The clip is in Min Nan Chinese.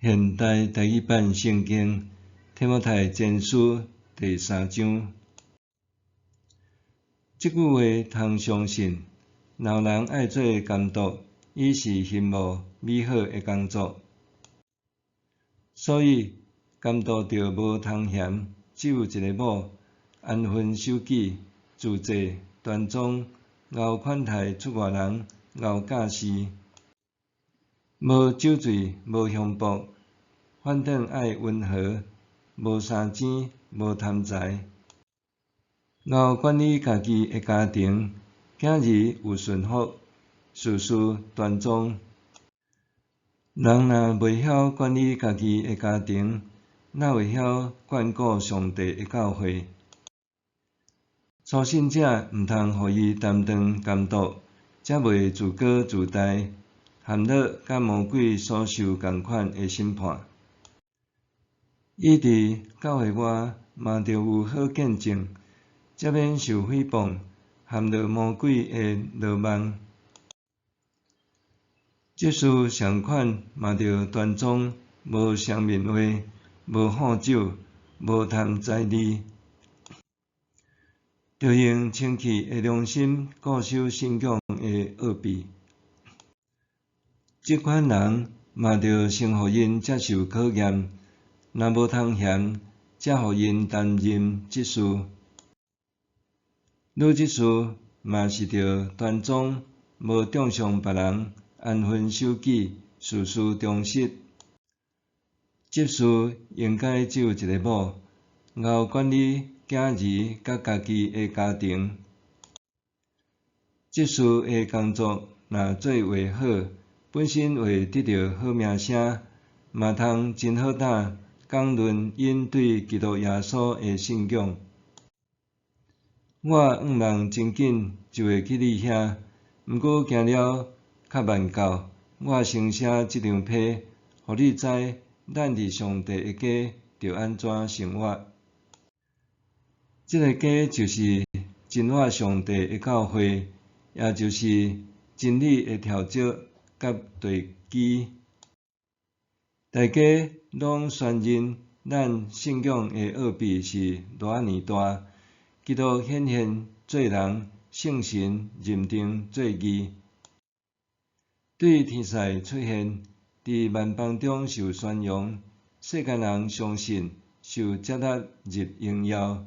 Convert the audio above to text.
現代台語版聖經提摩太前書第三章。這句話通相信，若有人愛做監督，伊是欣慕美好的工作。所以監督著無通嫌，只有一个某，安分守己，自制端莊，𠢕款待出外人，𠢕教示，無酒醉，無強暴，反轉愛溫和，無相爭，無貪財，𠢕管理家己的家庭，囝兒有順服，事事端莊。人若袂曉管理家己的家庭，哪會曉眷顧上帝的教會？粗信者毋通予伊擔當監督，才袂自高自大，陷落佮魔鬼所受仝款的審判。伊佇教會外嘛著有好見證，才免受誹謗，陷落魔鬼的羅網。執事仝款嘛著端莊，無雙面話，無好酒，無貪財利，著用清氣的良心固守信仰的奧秘。這款人嘛著先予𪜶接受考驗，若無通嫌，才予𪜶擔任執事。女執事嘛是著端莊，無中傷別人，安分守己，事事忠實。執事應該只有一个某，𠢕管理囝兒佮家己的家庭。執事的工作若做會好，本身會得著好名聲，嘛通真好膽講論𪜶對基督耶穌的信仰。我向望真緊就會去你遐，毋過驚了較慢到，我先寫這張批，予你知，咱佇上帝的家著按怎生活。這个家就是真活上帝的教會，也就是真理的柱石佮地基。大家攏宣認咱信仰的奧秘是偌爾大，基督顯現做人，聖神認定做義，對天使出現，佇萬邦中受宣揚，世間人相信，受接納入榮耀。